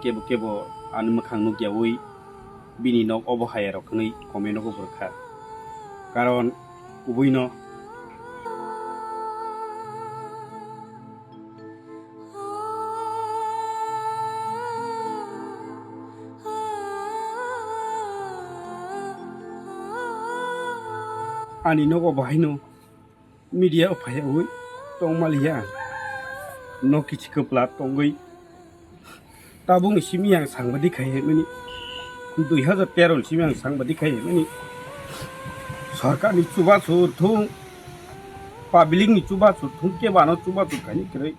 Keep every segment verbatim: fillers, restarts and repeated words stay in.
kebo kebo ani mwkhang nukyawi bini nok obo hayarok hwnwi comment-o bo rwkha. Karon kubuino ani nogo bahaino media o phaiyawi tongmaliya. No kichi kwpla tongwi tabukni simi ang sangbadik khai hwnmani, dui hazar tero ni simi ang sangbadik khai hwnmani. Sorkarni chubachu thung, public ni chubachu thung, kebano chubachu khaini kwrwi.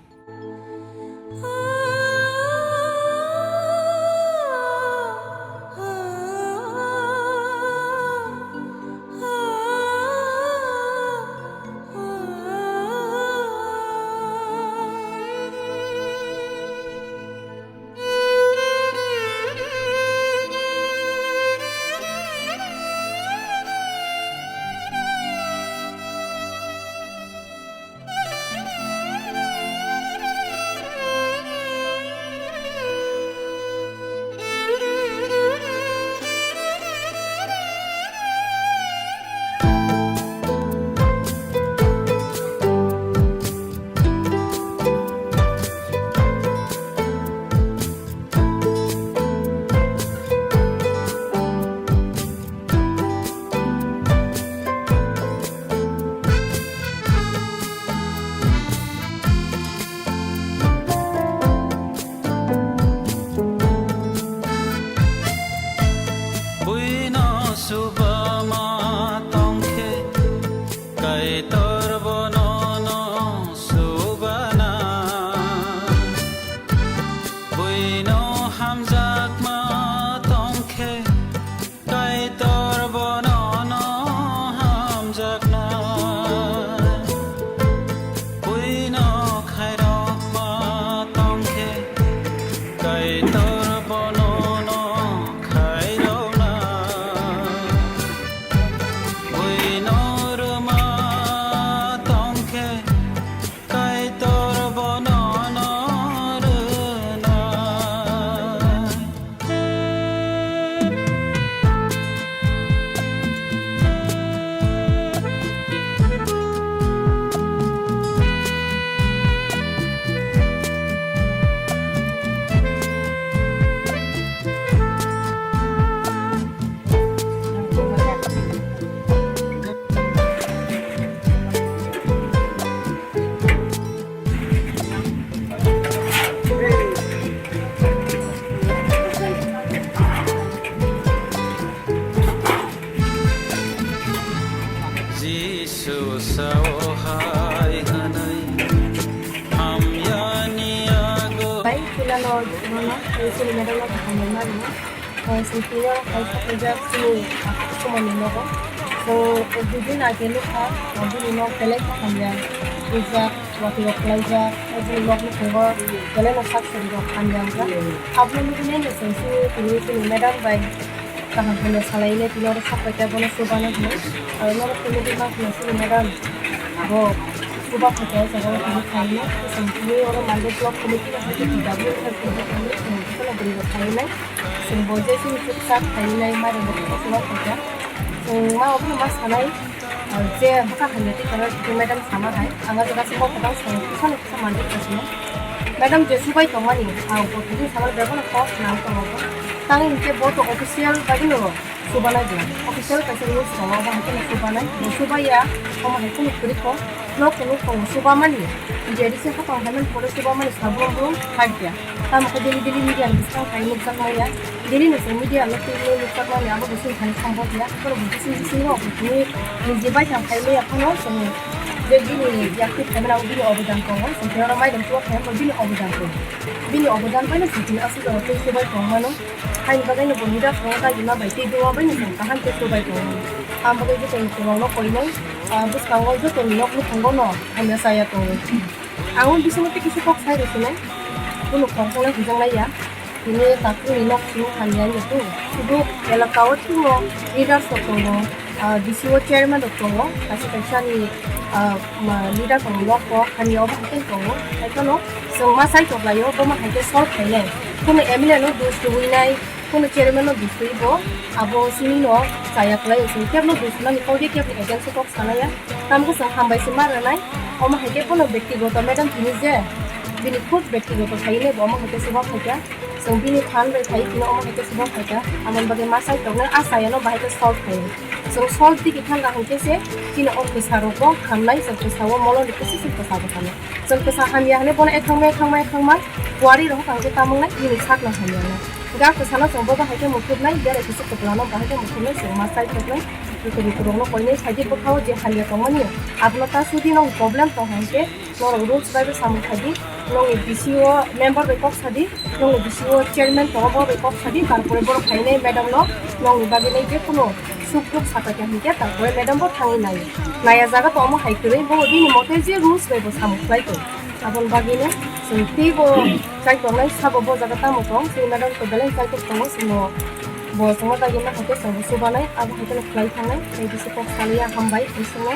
Buino subama tongkhe, Kaitor bono no subana. Buino hamjakma tongkhe, Kaitor bono no hamjakna. Buino khairokma tongkhe, Kaitor bono no khairokna. Buino rwma tongkhe, Kaitor bono no rwna. Jisu sao hai hwnwi hamyani yago. Bai, chulano, chulano, chini madam no hambai ma rwno. Singkirno kaisa kaijak chini somoni nogo. So, dui din age nukha, bini nok belai khe hamya. Rijak, watwi rok kwlaijak, bini nok nukhungo belai no sak sari rok hamya wngjak. Abono nugwi nai no chwng chini tini chini madam bai kaham hamya salainai tini oro sak paikha bono chubana hinwi. Aro norok tini di ma hinwi chini madam bo chuba phaikha o jaga o tini khainai. Chwng tini oro Monday block committee no hai khe P W khe tini khainai, chwng bini rok khainai. Chwng bo je chini chukchak khainai, mairum bo kok kok khaijak. Chwng ma obono ma sanai, ah, je hakha hamya twi tongo, twi madam sama hai. Ang o jaga se kok kwtal sanai, kisa no kisa manjak kha sino. Madam je subai tongmani, ang bo twi sama bebak no kok nang tongo. Tang hinkhe bo to official bagwi no subanai bo. Official kaisa rules tongo, abo hai kheno subanai. Bo subaiya, omo hai kheno kwrwi kho. Nok kunu kunu subamani, J D C hakang hai mani pore subamani sabrum brum khaikya. Tamo khe daily daily media ni bwskango khai nukjak maya. Daily ni se media no twi nukjak mani abo bising khai thang bokya. Borok bising bising no tini niji bai thang khai maya phano chwng je bini yakti khai mani abo bini obodan tongo. Chwng khe oro mairum chuba khai bini obodan tongo. Bini obodan bai no chwng tini aswk jora twi subai tong mano. Haini bagwi no bo leader tongo, dagi ma bai tei dua bai no chwng kaham khe subai tongo. Ang bagwi joto ni kwbang no koinai, ah, bwskango joto ni nok nukhungo no hamya chaya tongo. Ang o bisingo tei kisa kok sai rw sinai, bono khoroknai hwnjaknai ya. Tini takhukni nok simi hamya ni tu, sudu elaka o timo leaders rok tongo, ah, D C o chairman rok tongo, kaisa kaisa ni, ah, ma, leader rok ni nok o hamya obo hai khe tongo. Hai phano chwng ma sai tok lai o, bo ma hai khe solve khainai. Kono M L A no dos tubui nai, kono chairman no dos tubui bo, abo simi no chaya kwlai o, simi kebo no dos nani kok ya, kebo against o kok sanaya. Tamo khe chwng hambai se ma rwnai. Omo hai khe bono bektigoto madam tini je bini khud bektigoto khainai bo omo hai khe se bo phaikha. Chwng bini phan bai khai tini omo hai khe se bo phaikha. Aboni bagwi ma sai tongnai, a chaya no bahai khe solve khai. Chwng solve tiki thang kha hwn khe se chini o kwsa rok bo hamnai, chwng kwsa o molo ni kisi se kwsa bo thanai. Chwng kwsa hamya hwnwi bono ethangma, ethangma, ethangma, kuari rok hwnkha hwnkhe tamung nai, nini sakno hamya wngnai. Ga kwsano chwng bobo hai khe muthubnai, berai kisi kwplano bahai khe muthubnai, chwng ma chai thoknai, luku luku rokno koinai, phaidi bwkhao je hamya tongmani, abono ta sudi no problem tong hwnkhe, norok rules bai bo samung khaidi, nongni B C O member bai kok sadi, nongni B C O chairman tongo, bo bai kok sadi, tarpore borok phainai madam no, nongni bagwi nai je kuno suk tuk sakha khe hwnkhe, tarpore madam bo thangwi nai. Naya jaga to omo hai kwrwi, bo bini mote je rules bai bo samung khlai tong. Aboni bagwino chwng teibo chai tongnai, sabo bo jaga tamo tong, chini madam to belai chai tok tongo, chwngno bo chwngno dagi ma hai khe chwngno chubanai, abo hai kheno khlai thangnai, tei bisi kok saliya hambai, bisingno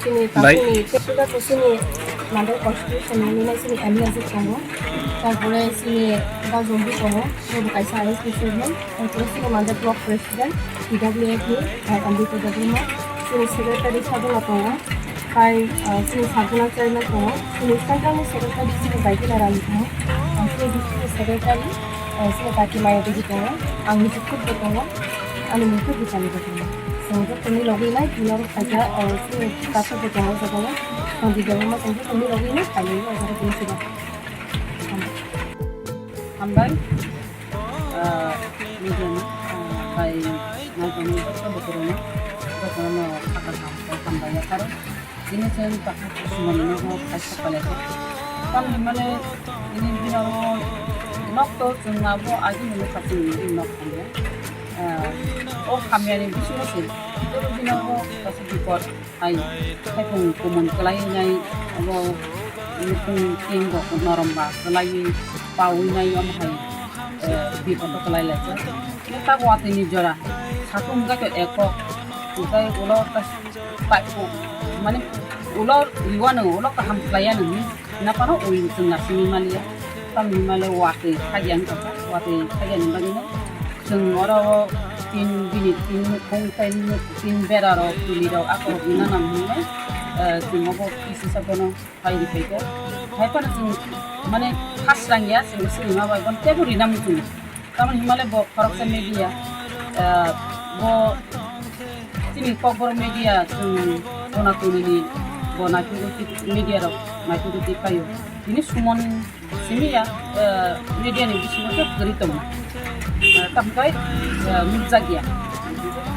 chini Bai. Takuni tei puja kusini mandal constitution ni nai chini M L A tongo, tarpore chini Dajombi tongo, bobo kaisa I S D chairman, tarpore chini mandal block president, P W F ni, eh, Amrita Debbarma, chini secretary Sadhana tongo. Hai, ah, chini Sabuna chairman tongo, chini central ni secretary chini Baikila Rani tongo, ah, chini district ni secretary, ah, chini Kaki Maya Devi tongo, ang ni Jukut bo tongo, ani mungkhu Gitali bo tongo. Chwng joto ni logwi nai tini oro khaikha, ah, chini Kasu bo tongo jotono, Santi Debbarma chwng joto ni logwi nai khainai o jaga tini sida. Hambai. Ah, media ni, ah, bai naikolni joto bukurono, jotono sakha kaham khe hambai ya karo. Tini chwng kaham sumani nogo kaisa palai khe. Tamni mane tini bino nok to chwng abo agi ni nokha chwng nok hamya. Ah, o hamya ni bisingo se joto bino kaisa bipot. Hai, haikung kumun kwlainai, abo nukung ting rok norom ba kwlaiwi pawi nai, omo hai, eh, bipodo kwlai laijak. Nokta watwi ni jora, satung wngkha khe ekok, tei ulo ta-, ta-, mane ulo riwano ulo kaham kwlaiya nungni. Hwnba phano ui chwng naisingwi maliya. Tamni hwnba le watwi khagiyani kok, watwi khagiyani bagwino chwng oro o tin bini tin nukhung tei tin bera rok, tuli rok, akorokni nana hwnwi, eh, chwng obo kisi sa bono phai rwphai khe. Hai phano chwng mane khasrang ya, chwng swrwngma bai bono teibo rina muchungo. Tamoni hwnba le bo khoroksa media, ah, bo chini Kokborok media chwng Sonatonini bo naitugwi media rok naitugwi paio. Bini sumon simi ya, ah, media ni bisingo khe kwrwi tongo. Ah, tamkhai, ah, nukjak ya.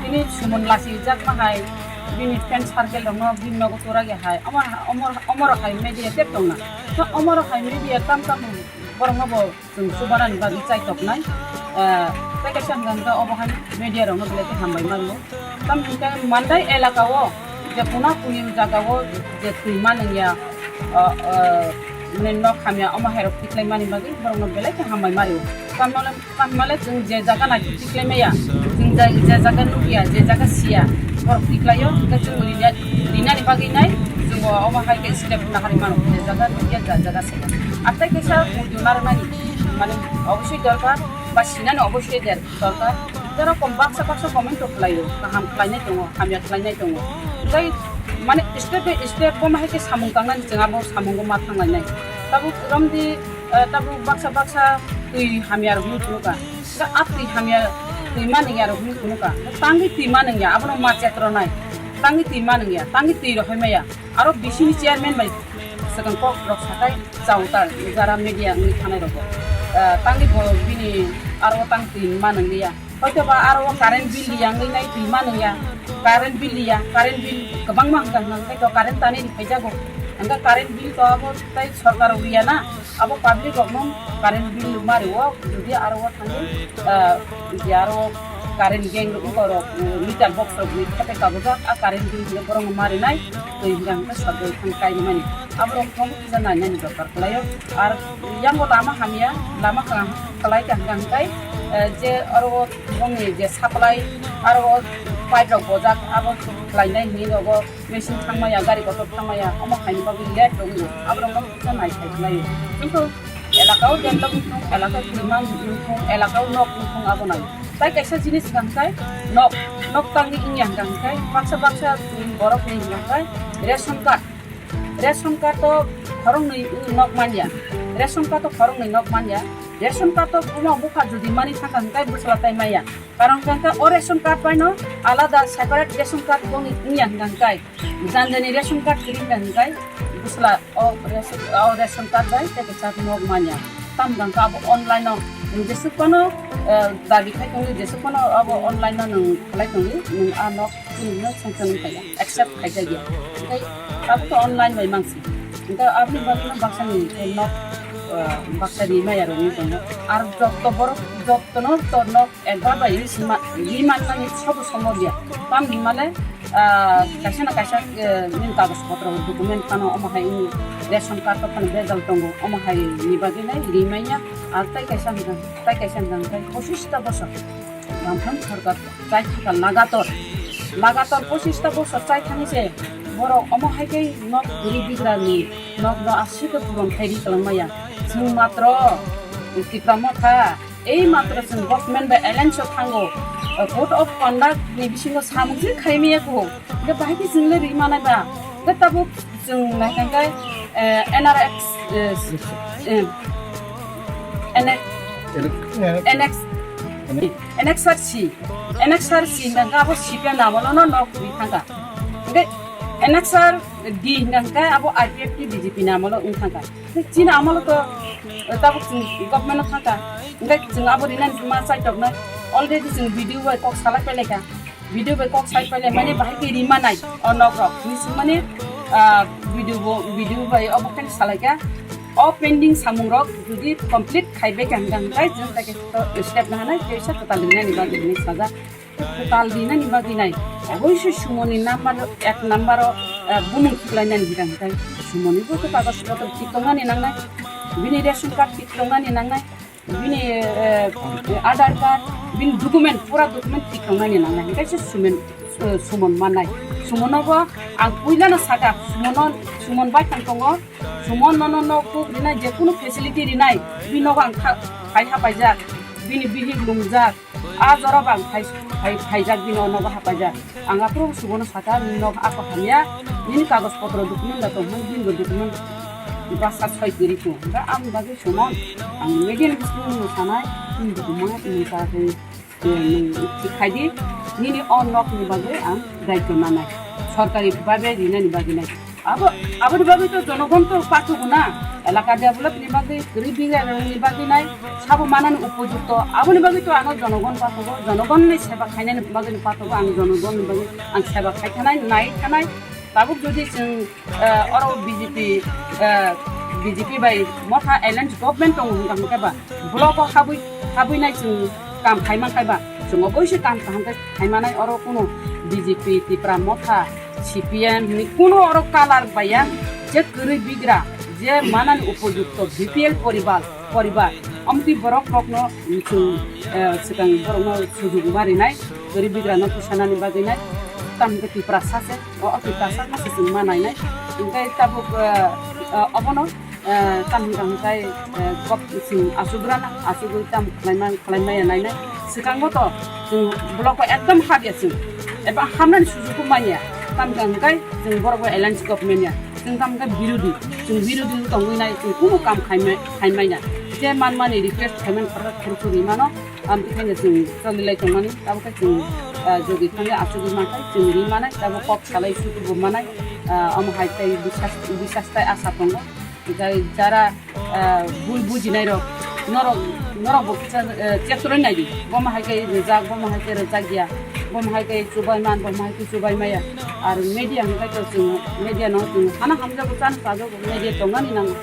Bini sumon lasi jakma hai, bini friend circle rokno bini nogo tora ya hai. Omo, omo, omo rok hai media tep tongna. To omo rok hai media tam tam borokno bo chwng chubanani bagwi chaitoknai. Eh, tei kaisa hwnkha hwnkhe obo hai media rokno belai khe hambai mano. Tamni hwnkhe Mandai elaka o je kuna kuni jaga o je twi manwngya, eh, eh, mane nok hamya omo hai rok tiklaimani bagwi borokno belai khe hambai mano. Tamni hwnkhe Tamo le chwng je jaga nai tiklai maya, chwng je, je jaga nukya, je jaga siya, borok tiklaio, hwnkhe chwng rina, rinani bagwi nai chwng omo hai khe step nahari mano, je jaga nukya, ja jaga siya. Atai kaisa video narwknani, mane, obosoi dorkar, ba sinani obosoi der-, dorkar. Jerokom baksa baksa comment rok khlaio, kaham khlainai tongo, hamya khlainai tongo. Tei, mane, step by step bo ma hai khe samung tangnani chwng abo samungo ma thanglainai. Tabuk romdi, eh, tabuk baksa baksa twi hamya rok hinwi phunukha. Hwnkhe a twi hamya twi manwngya rok hinwi phunukha. Tangwi twi manwngya, abono ma chetronai. Tangwi twi manwngya, tangwi twi rohoi maya. Aro bisingni chairman bai swkang kok rok sakai chao ta jara media wngwi thanai rogo. Eh, tangwi bo bini aro tang twi manwngliya. Hoitoba aro o current bill ya wngwi nai twi manwngya. Current bill ya, current bill kwbangma hwnkha hwnkha hwnkhe to current tani ripaijago. Hwnkhe current bill to abo tai sorkar o riya na. Abo public rokno current bill ma rwo, jodi aro o thangwi, ah, je aro current gang rok wngkha rok, meter box rok ni khepe kabujak, a current bill hwnwi borokno ma rinai, twi hwnka hwnkhe sorkar thang kai mani. Aborok no kisa nainani dorkar kwlaio. Ar yango lama hamya, lama kaham kwlai kha hwnka hwnkhe, eh, je aro o bongni je supply, aro o pipe rok bojak, abo khlainai hwnwi nogo. Machine thangmaya, gari kotor thangmaya, omo haini bagwi late tongo, aborokno kisa nai sai khlaio. Kintu elaka o develop wngthung, elaka o twima wngthung, elaka o nok wngthung abo nai. Tai kaisa jinis hwnkha hwnkhe nok, nok tangwi wngya hwnkha hwnkhe baksa baksa borok ni hwnkha hwnkhe ration card. Ration card to khoroknwi nok manya. Ration card to khoroknwi nok manya. Ration card to buma bupha jodi mani thangkha hwnkhe bwsla tai maya. Karon hwnkhe o ration card bai no alada separate ration card bo wngya hwnkha hwnkhe. Jani jani ration card kwrwi hwnkha hwnkhe bwsla o ration, o ration card bai tei kwchak nok manya. Tamo hwnkhe abo online no nwng jesuk phano, eh, dabi khai tongwi, jesuk phano abo online no nwng khlai tongwi, nwng a nok chini no sanction wngkha ya, accept khaijak ya. Tei abo to online bai mangsi. Hwnkhe aboni bagwi no baksa ni nok, eh, baksa ri maya rok wngwi tongo. Ar jotto borok jotto no to nok Ekbar bai ri sima, ri man mani sobo somorya. Tam hinmale, ah, kaisa na kaisa, eh, nini kagoj potro document phano omo hai wngwi ration card to phano bejal tongo, omo hai ni bagwi nai ri manya. Ar tai kaisa hwnkha, tai kaisa hwnkha hwnkhe pochista bosor Bamphang sorkar chai thangkha lagator, lagator pochista bosor chai thani se borok omo hai khe nok kwrwi bigra ni nok no aswk khe puron khai ri kwlwng maya. Chwng matro Tipra Motha Ei matro chwng government bai alliance o thango, code of conduct ni bisingo samung se khai maya ko. Hwnkhe bahai khe chwng le ri manai ba. Hwnkhe tabuk chwng nai kha khe, eh, N R X, eh, eh, N X, N X, N X R C, N X R C hwnkhe abo C P M ni amolo no nok ri thangkha. Hwnkhe N X R D hwnkhe abo I P F T B J P ni amolo wng thangkha. Chini amolo to, eh, tabuk chwng government o thangkha. Hwnkhe chwng abo rinani ma chaitok nai. Already chwng B D O bai kok salai pailai kha. B D O bai kok sai pailai mani bahai khe rima nai o nok rok. Hwnwi swng mani, ah, B D O bo, B D O bai obo khe salai kha. O pending samung rok jodi complete khai bai kha hwnkha hwnkhe chwng tai khe to step na hanai, kaisa kwtal rinani bagwi hwnwi sajak. Kwtal rinani bagwi nai, oboisoi sumoni number ek number o, eh, bumung khiklainani hwnkha hwnkhe sumoni bo khe kagoj potro thik tongnani nangnai, bini ration card thik tongnani nangnai, bini, eh, Aadhaar card, bini document, pura document thik tongnani nangnai, hwnkhe se sumen, eh, sumon mannai. Sumono bo ang puilano saka, sumono, sumon bai thang tongo, sumon nono nok kuk rinai, jekunu facility rinai, bini nogo ang kha-, khai hapaijak, bini bihik lungjak, A jora bang phai, phai, phaijak bini o nogo hapaijak. Ang aphuru subono saka, nini nok ako hamya, nini kagoj potro document da tong hwn, bini bo document basa soi kwrwi kho. Hwnkhe aboni bagwi sumon, ang media ni bisingo nung sanai, nini document nung sa khe, eh, nung thik khai di, nini o nok ni bagwi ang daityo nanai, sorkari bhabe rinani bagwi nai. Abo, aboni bagwi to jonogon to pathogo na, elaka develop ni bagwi, kwrwi bigrani bagwi nai, sabo manani upojukto, aboni bagwi to ano jonogon pathogo, jonogon ni seba khainani bagwi pathogo, ang jonogon ni bagwi ang seba khai thanai, nai thanai. Tabuk jodi chwng, eh, oro B J P, eh, B J P bai Motha alliance government tongo hwnkha hwnkhe ba, block o habwi, habwi nai chwng kam khai man khai ba, chwng oboise kam kaham khe khai manai, oro kuno B J P, Tipra Motha, C P M ni kuno oro color baiya, je kwrwi bigra, je manani upojukto B P L poribar, poribar, amtwi borok rokno chwng, eh, swkang borokno sujug ma rinai, kwrwi bigrano tisanani bagwi nai, tamo khe Tiprasa se, o, o Tiprasa se chwng ma nainai, hwnkhe tabuk, eh, eh, obono, eh, tamo hwnkha hwnkhe, eh, kok chwng asugurana, asugwi tamo khlaima, khlaimaya nainai. Swkango to chwng block o ekdom habya chwng. Eba hamnani sujugo manya. Tamo hwnkha hwnkhe chwng borok bai alliance government ya. Chwng tamo hwnkhe birodi. Chwng birodi wng tongwi nai, chwng kuno kam khaimai, khaimai na. Je manmani request khaimani khoroksa khoroksa rimano, amtwi khaino chwng cholilai tongmani. Tabukhe chwng, ah, jodi thangwi asugwi mankhai, chwng ri manai, tabuk kok salai sutubo manai. Ah, omo hai tei bisas, bisas tei asa tongo. Tei jara, ah, bul bujinai rok, norok, norok bo kisa, eh, check rwi nai di. Bomo hai khe rijak, bomo hai khe rijak ya, bomo hai khe chubai man, bomo hai khe chubai maya. Ar media hwnkhe to chwng media no chwng sana hamjago, chana chajago, media tongmani nango.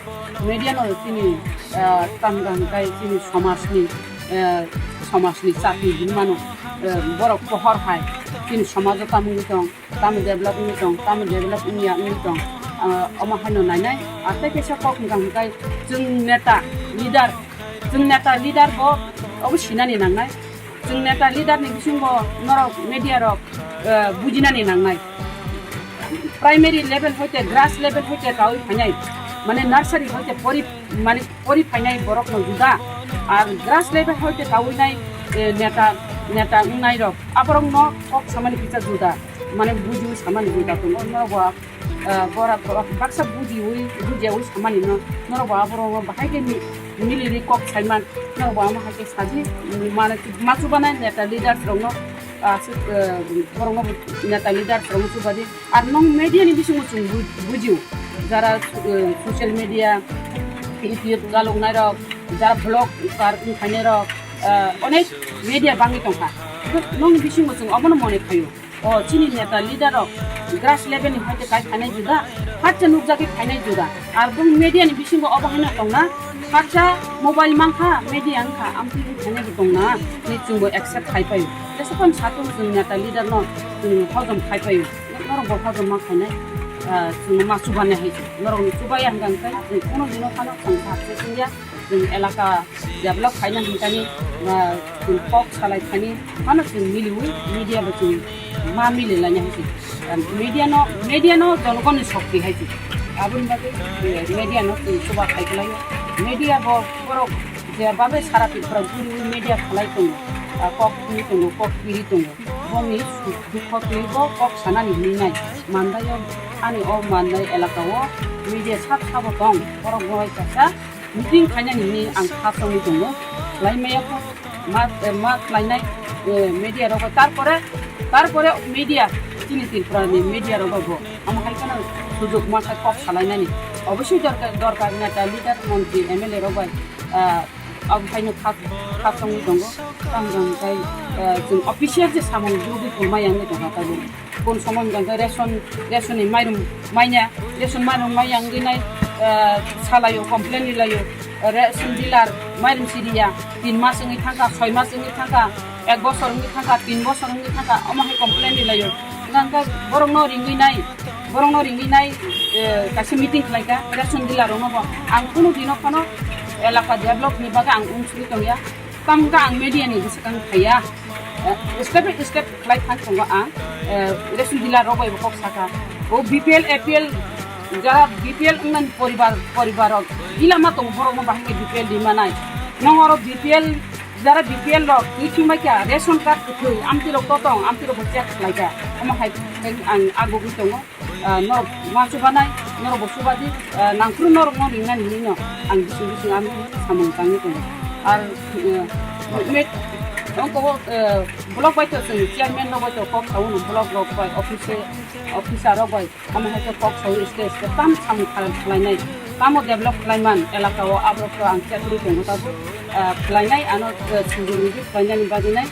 Media no chini, ah, tamo hwnkhe chini somaj ni, eh, somaj ni chati hinmano, eh, borok pohor hai chini somajo tamo wngwi tong. Tamo develop wngwi tong, tamo develop wngya wngwi tong, ah, omo haino nainai. Ar tei kaisa kok hwnkha hwnkhe chwng neta, leader, chwng neta, leader bo obo sinani nangnai. Chwng neta, leader ni bisingo norok media rok, ah, bujinani nangnai. Primary level hoite, grass level hoite kaui phainai. mane nursery hoite pori, mane pori phainai borok no juda, ar grass level hoite kaui nai, eh, neta, neta wngnai rok, aborok no kok samani kisa juda, mane bujiui samani juda tongo. Norok bo, eh, bora, bora, baksa bujiui, bujiyaui samani no, norok bo aborok no bahai khe mi-, miliri kok saiman, norok bo amo hai khe saji, mane machubanai neta leaders rok no, ah, su-, eh, borok no neta leaders rok no chubadi. Ar nong media ni bisingo chwng bu-, bujio, jara, eh, social media, YouTube chaloknai rok, jara vlog kar wngkhainai rok, eh, onek media bangwi tongkha. Nongni bisingo chwng obono mone khaio. O chini neta leader rok grass level ni hoite kai phainai juda, hakcha nukjagwi phainai juda. Ar bung media ni bisingo obo haino tongna, hakcha mobile mankha, media wngkha, amtwi wngkhainai bo tongna, ni chwngbo accept khai paio. Jesukhan satung chwng neta leader no chwng hojom khai paio. Norok bo hojom ma khainai, ah, chwng ma chubanai hai se. Norok ni chubaya hwnkha hwnkhe chwng kuno dino phano chwng success wngya. Chwng elaka develop khaina hwnkani, ah, chwng kok salai thani phano chwng miliwi media bo chwng ma mili laina hai se. Ah, media no, media no jonogoni shokti hai se. Aboni bagwi, eh, media no chwng chuba khai kwlaio. Media bo borok je babe sara Tripura guriwi media khalai tongo, ah, kok twi tongo, kok piri tongo. Boni dukho twi bo kok sanani hinwi nai. Mandai o, ani o Mandai elaka o media sak sabo tong. Borok bo hai kaisa meeting khainani hinwi ang kha songwi tongo. Khlai maya kho, ma, ma khlainai, eh, media rok. Tarpore, tarpore media, chini Tripura ni media rok bo. Amo hai kheno sujok ma kha kok salainani. Obosoi dorkar, dorkar neta leader, montri, M L A rok bai, ah, Abo haino kha, kha songwi tongo. Tamo jang kai, eh, chwng official je samung dugwi tongma yang wngwi tongkha tabuk. Kun samung jang kai ration, ration ni mairum manya, ration mairum manya wngwi nai, eh, salaio, complain rilaio, ration dealer mairum siriya, tin mas wngwi thangkha, soi mas wngwi thangkha, ek bosor wngwi thangkha, tin bosor wngwi thangkha, omo hai complain rilaio. Hwnkhe borokno ringwi nai, borokno ringwi nai, eh, kaisa meeting khlaikha, ration dealer rokno bo. Ang kunu dino phano elaka develop ni bagwi ang unsuri tongya. Tamo khe ang media ni bwswkang thaiya. Eh, step by step khlai thang tongo ang. Eh, ration dealer rok bai bo kok sakha. O B P L, A P L, jara B P L wngnani poribar, poribar rok gila ma tongo, borokno bahai khe B P L di manai. Nong oro B P L Jara B P L rok twi thwngbai kha, ration card kwthwi, amtwi rok totong, amtwi rok bo check khlai kha. Omo hai khe ang agugwi tongo, ah, norok ma chubanai, norok bo chubadi, ah, nangphuru norok no ringnani hinwi no ang bising bising ang samung tangwi tongo. Ar, eh, me-, ongko, eh, block bai to chwng chairman rok bai to kok saui no block rok bai office, officer rok bai. Omo hai khe kok saui stage stage tam samung kha-, khlainai. Tamo develop khlaiman elaka o aborok to ang chakri tongo tabuk, ah, khlainai ano, eh, sujung rwdi khlainani bagwi nai,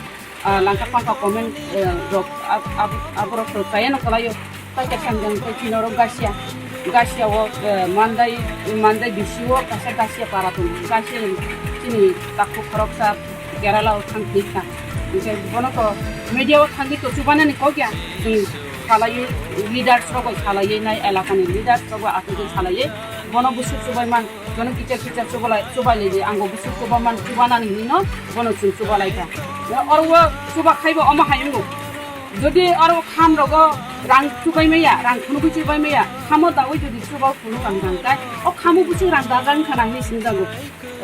ah, langka pangka comment, eh, rok ab-, ab-, aborok to chayano kwlaio. Paikha samjang tei chini oro Gasia, Gasia o, eh, Mandai, Mandai bisi o kaisa Gasia para tongo. Gasia ni chini takhuk khoroksa Kerala o thang thik kha. Hingke bono to media o thangwi to chubanani kok ya. Chwng salaiwi leaders rok bai salaiwi nai elaka ni leaders rok bai aswk salaiwi bono bwswk chubai man, bono kicha kicha chubalai, chubai lai di, ang bo bwswk chuba man, chubanani hinwi no bono chwng chuba lai kha. Oro o chuba khai bo omo hai wngo. Jodi oro kham rogo rang chubai maya, rang phunugwi chubai maya, khamo dawi jodi chuba phunuk ang jang kai, o khamo bwswk rang dajak wngkha nang hinwi swngjago.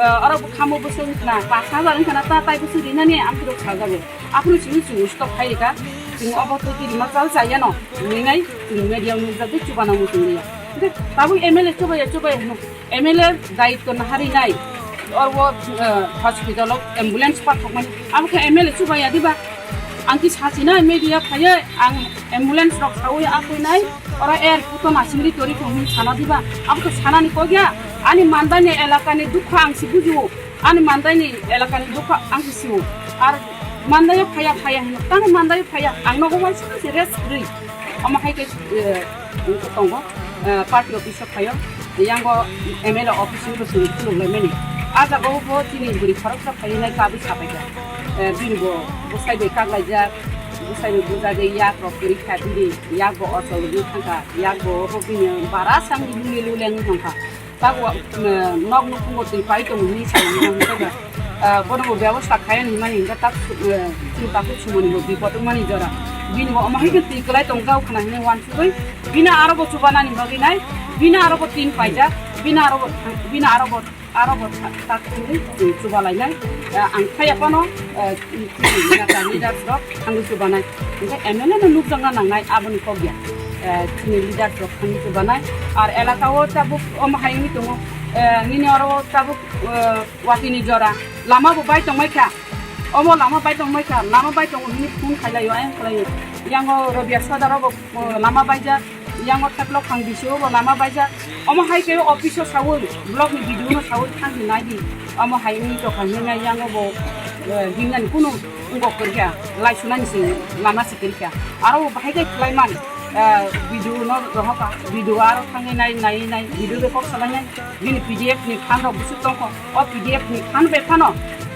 Eh, oro bo khamo bwswk wngkha na, pash hajar wngkha na, ta tai bwswk rinani amtwrwk sajago. Aphuru chini chwng stop khai rikha, chwng obo twi twi rima chal chayano, rinai chwng media nukjagwi chubana muchung liya. Hingke tabuk M L A chubaya chubaya hino, M L A daitto naharinai, oro, eh, hospital o ambulance pathokmani, abo khe M L A chubaya diba? Ang ki sachina media phaiye, ang ambulance rok saui akhoi nai, oro airport o nasingri tori thong hin sana diba? Abo to sanani kok ya, ani Mandai ni elaka ni dukha ang si bujiu, ani Mandai ni elaka ni dukha ang si siu. Ar Mandai o phaya phaya hino, tang Mandai o phaya, ang nogo waisa se rest rwi. Omo hai khe, eh, tongo, eh, party office o phaio. Yang bo M L A office ni bo chwng khuluk lai mani. A jaga o bo chini bwrwi khoroksa phai nai kabui sapai kha. Eh, bini bo bwsai bai kak laijak, bwsai bai bujagwi yak rok kwrwi kha bini, yak bo ochol wngwi thang kha, yak bo bo bini bara sang lule lule wngwi thang kha. Tabuk, eh, nok nukhung bo twi pai tongo hinwi sa mani ang khe ba. Eh, bono bo bebostha khai ani mani hingkhe tak, eh, chini takhuk sumoni bo bipot wngmani jora. Bini bo omo hai khe twi kwlai tong jak khna hinwi uansugwi bini aro bo chubanani bagwi nai, bini aro bo tin paijak, bini aro bo thang-, bini aro bo, aro bo tha-, tak thangwi chwng chuba lainai. Eh, ang thaya phano, eh, chini leaders rok thangwi chubanai. Hinkhe M L A no nukjakna nangnai aboni kok ya. Eh, chini leaders rok thangwi chubanai. Ar elaka o tabuk omo hai wngwi tongo. Eh, nini oro tabuk, eh, watini jora lama bo bai tongmai kha. Omo lama bai tongmai kha, lama bai tongo hinwi phone khailai o, ayang khlai o. Yango Robia Sodar o bo, o, lama baijak, yango Theplok Khang bisi o bo lama baijak. Omo hai khe office o saui, block ni B D O no saui thang di nai di. Omo hai wngwi tokha hinwi nai yango bo, eh, hingnani kunu wngkok kwrwi kha, lai sunani se lama se kwrwi kha. Aro bo bahai khe khlai man, eh, B D O no rohor kha, B D O aro thangwi nai, nai, nai, B D O bai kok salai nai. Bini P D F ni phan rok bwswk tongkho, o P D F ni phan bai phano,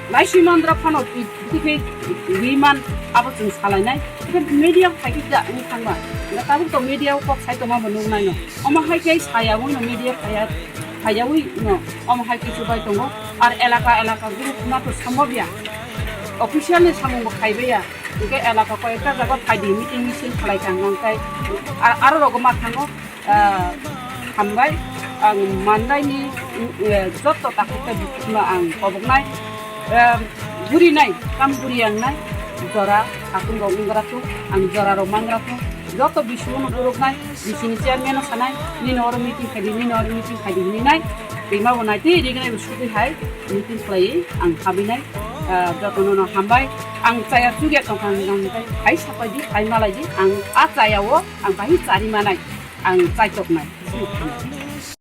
lai sui mandra phano, Tei khe ri man abo chwng salainai. Khe media phai khe da wng thangma. Tabuk to media o kok sai tongma bo nuknai no. Omo hai khe sayaui no media phaiya, phaiyaui no. Omo hai khe chubai tongo. Ar elaka elaka group na to sambobya. Official ni samung bo khaibaya. Hingke elaka koi ekta jaga phai di meeting misil khalai thang nang kai. A-, aro rogo ma thango. Ah, hambai, ang mandaini, eh, joto takhuk tei bukhukno ang koboknai, eh, gurinai, kam guri ang nai, jora, satung rok wnggra thung, ang jora rok mangra thung, joto bisingno boroknai, bisingni chairman no sanai, nini oro meeting khaidi, nini oro meeting khaidi hinwi nai, twima bo nai twi rignai bo sugwi hai meeting khlaiwi ang habinai, ah, jotono no hambai, ang chaya chugya tongkha ang, ang hai sapai di, hai malai di, ang a chaya o ang bahai chari manai. Ang chaitoknai.